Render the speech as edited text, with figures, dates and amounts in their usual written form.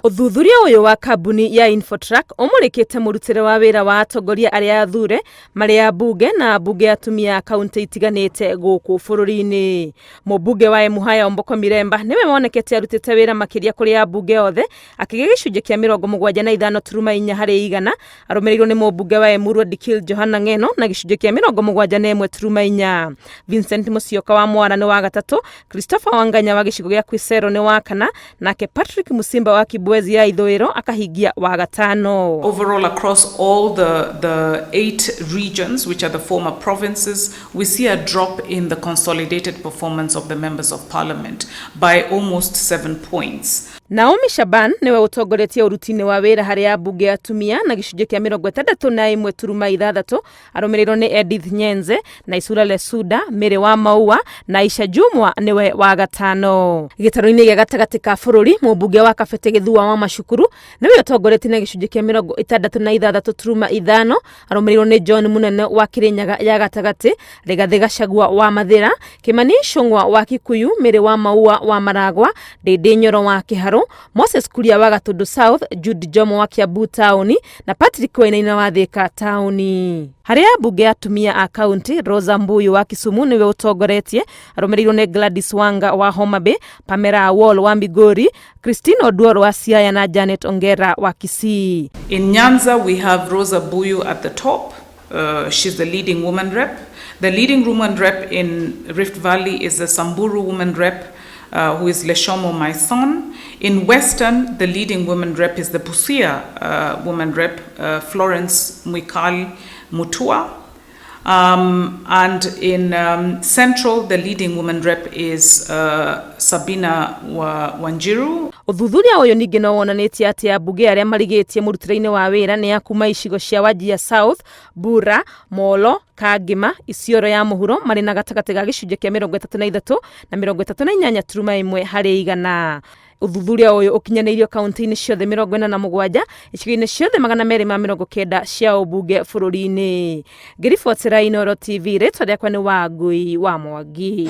Ũthuthuria ũyũ wa kambuni ya Infotrack ũmũrĩkĩte mũrutĩre wa wĩra wa atongoria arĩa athure marĩ ambunge na ambunge atumia a kaunti itiganĩte gũkũ bũrũri-inĩ. Mũmbunge wa Emuhaya Omboko Miremba nĩwe wonekete arutĩte wĩra makĩria kũrĩ ambunge othe akĩgĩa gĩcunjĩ kĩa 75.4 harĩ igana, arũmĩrĩirwo nĩ mũmbunge wa Emurua Dikirr Johana Ng'eno na gĩcunjĩ kĩa 71.4. Vincent Musyoka wa Mwara nĩ wa gatatũ, Christopher Wanganya wa gĩcigo gĩa Khwisero nĩ wa kana, nake Patrick Musimba wa Kibwezi ya Ithũĩro akahingia wa gatano. Overall, across all the 8 regions, which are the former provinces, we see a drop in the consolidated performance of the members of parliament by almost 7 points. Naomi Shaban nĩwe ũtongoretie ũruti-inĩ wa wĩra harĩ ambunge atumia na gĩcunjĩ kĩa 61.6, arũmĩrĩirwo nĩ Edith Nyenze na Isura Lesuda, Mary wa Maua na Aisha Jumwa nĩwe wa gatano. Gĩtarũ-inĩ gĩa gatagatĩ ka bũrũri, mũmbunge wa Kabete Gĩthua wa Macukuru nĩwe ũtongoretie na gĩcunjĩ kĩa 66.5, arũmĩrĩirwo nĩ John Munene wa Kĩrĩnyaga ya gatagatĩ, Rigathĩ Gachagua wa Mathĩra, Kimani Ichung'wa wa Kikuyu, Mary wa Maua wa Maragwa, Ndindi Nyoro wa Kĩharũ, Moses Kuria wa Gatundu South, Jude Jomo wa Kiambu taũni na Patrick Wainaina wa Thika taũni. Harĩ ambunge atumia a kaunti, Rosa Mbuyu wa Kisumu nĩwe ũtongoretie, arũmĩrĩirwo nĩ Gladys Wanga wa Homa Bay, Pamela Awol wa Migori, Christine Oduor wa Siaya na Janet Ongera wa Kisii. In Nyanza, we have Rosa Buyu at the top. She's the leading woman rep. The leading woman rep in Rift Valley is the Samburu woman rep, who is Leshomo Maison. In Western, the leading woman rep is the Busia woman rep, Florence Mwikali Mutua. And in Central, the leading woman rep is Sabina Wanjiru. Ũthuthuria ũyũ ningĩ no wonanĩtie atĩ ambunge arĩa marigĩtie mũrutĩre-inĩ wa wĩra nĩ a kuma icigo cia Wajir South, Bura, Molo, Kangema, Isiolo ya mũhuro marĩ na gatagatĩ ga gĩcunjĩ kĩa 33 na 38.1 harĩ igana. Ũthuthuria ũyũ ũkinyanĩirio kaunti-inĩ ciothe 47 icigo-inĩ ciothe 290 cia ũmbunge bũrũri-inĩ. Ngĩribotera Inooro TV, rĩtwa rĩakwa nĩ Wangui wa Mwangi.